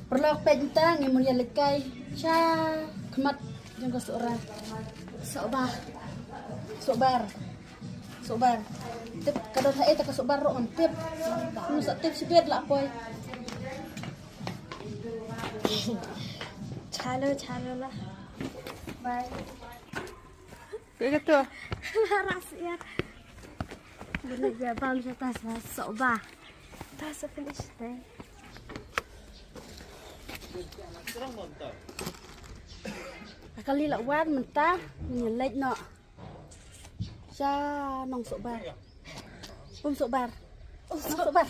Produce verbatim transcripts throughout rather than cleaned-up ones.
Paralok, peit mynta ngi mut ïa leit kai sha khmat jong ka Sohra. Sohbar. Sohbar. Sohbar. Tip ka don haei ta ka Sohbar ruh ngam tip. Ngam sa tip shibit la poi. Chalo, chalo la. Bye. Kaei kato? Ras ïa. Beli dia bam sa tas Sohbar. Tas sa finish deh. Kali la wan mynta ngi leit noh sha Nong Sohbar. Um Sohbar. Um Sohbar.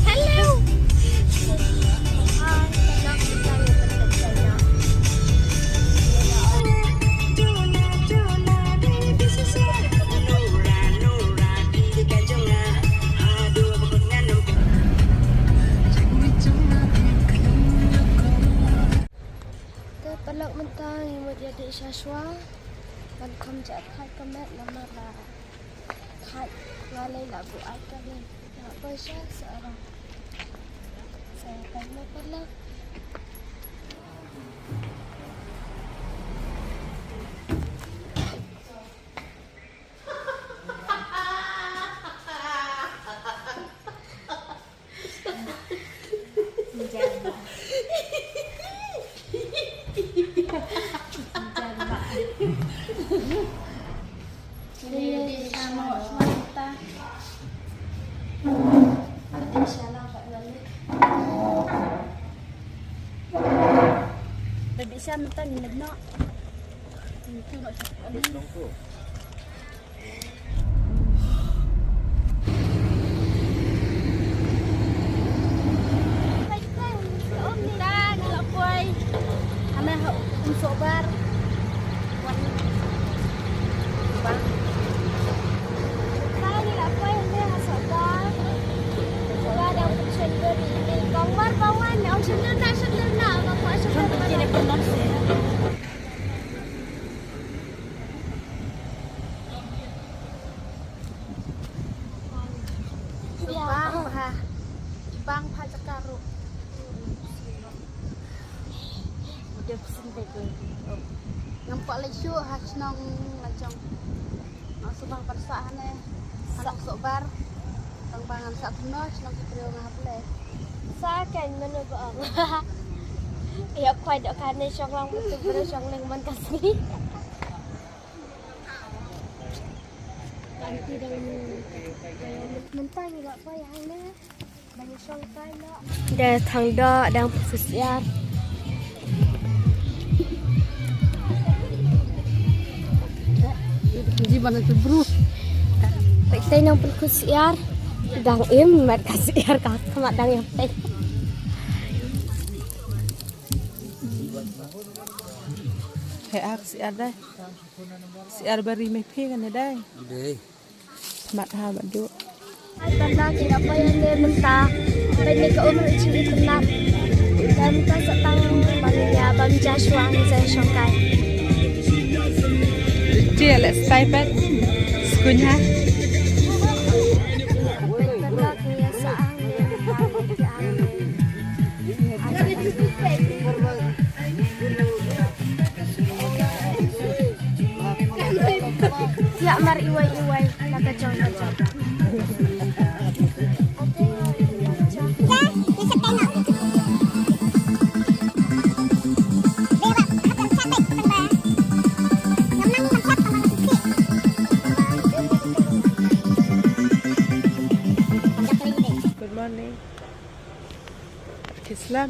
Hello. Te paralok, mynta ngi mut ïa dei sha shuwa ban kham jait khat ka met namar la khat nga lei la buh ai ka lei. Nga poi sha Sohra. Sa ka met paralok. Baby Shark, mynta ngi leit noh. Ngi tu noh. Mynta ngi la poi hangne ha Um Sohbar. Wan. Bang. Mynta ngi la poi hangne ha Sohbar. Sohbar dang pynshong duri. Kong Mar ba wan, ong shong duri na, shong duri na, ba kwah shong duri na. Bang ha. Bang ha jaka ruh. Ngam kwah leit shuh ha shnong la jong. Nga shu bang pyrshah hangne. Sah Sohbar. Tang ba ngan sah kumno shnong ki briew nga hap leh. Sah kein mano ba ong. Ïa kwai doh kane shong lang betul betul shong leng man ka sngi. Mynta ngi la poi hangne. Da thang doh dang pynkhut syiar. Ji ban tu bru. Peit tei nang pynkhut syiar. Dang im mat ka syiar ka khmat dang im tei. Hei ak syiar dai. Syiar bari me phi kan dai. Dei. Mat ha mat du. Ai tanda ki da poi ne mynta. Peit ne ka um ruh chi i tanda. Dan mynta sa tang ban ïa bam ja shuwa ngi sa shong kai. Che le stai pet. Skunya. Peit tanda ki ïa sa ang ne. Ïa mar iwei iwei la ka jong ka jong. Good morning. Ki slem.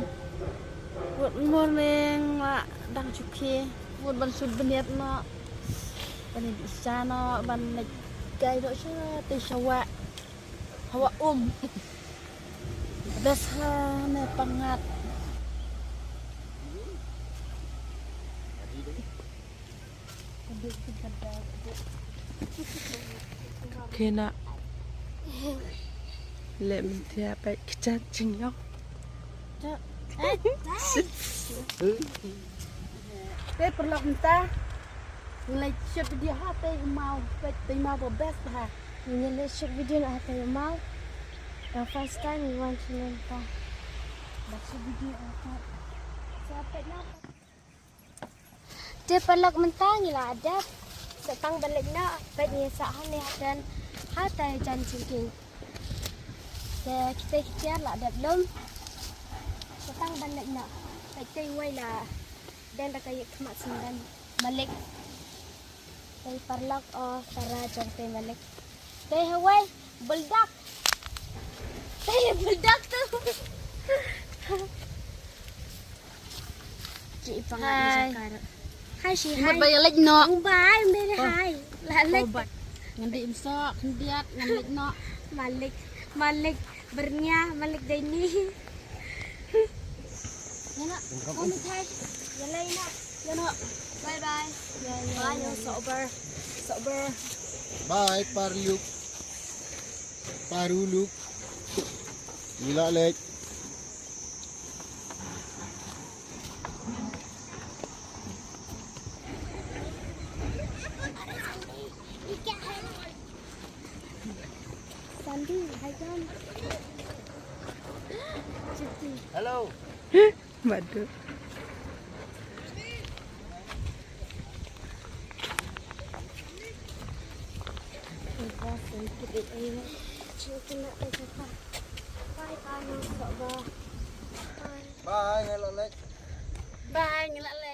Good morning, ma dang shu khie. Mut ban shu bniat noh. Ban ïa dih sha noh, ban leit kai noh sha tei sha wah. Hawa um. Best ha ne pangat. Kena. Le mynta peit kjat jingïong. Te paralok mynta. Ngi leit shet dia ha te maw, peit te maw ba best ha. Ngi leit shoot video na hata ïa u maw. Ka first time ngi wan sha mynta. Ba shoot video hata. Sa peit na. Te paralok mynta ngi la dep. Sa tang ban leit noh, peit ngi sah hangne hatan. Hata ïa jan jingkieng. Te kita kita la dep lum. Sa tang ban leit noh. Peit te wei la. Dan da ka ïa khmat sendang. Malik. Te paralok o para jong te Malik. Te hawai buldak. Te buldak tu. Cik pangat. Hai. Hai si hai. Mut ba ïa leit noh. Bye, mere hai. La leit. Ngan di imsok, khyndiat, ngan leit noh. Malik, Malik, bernia, Malik Deni. Ïa noh. Kong mithai. Ïa lei noh. Ïa noh. Bye bye. Bye, ïa, ïa, ïa. Sober. Sober. Bye, paralok. Paralok. Ngi la leit. Sandy, hai kan. Hello. Badu. Bye, ngi la leit. Bye, ngi la leit.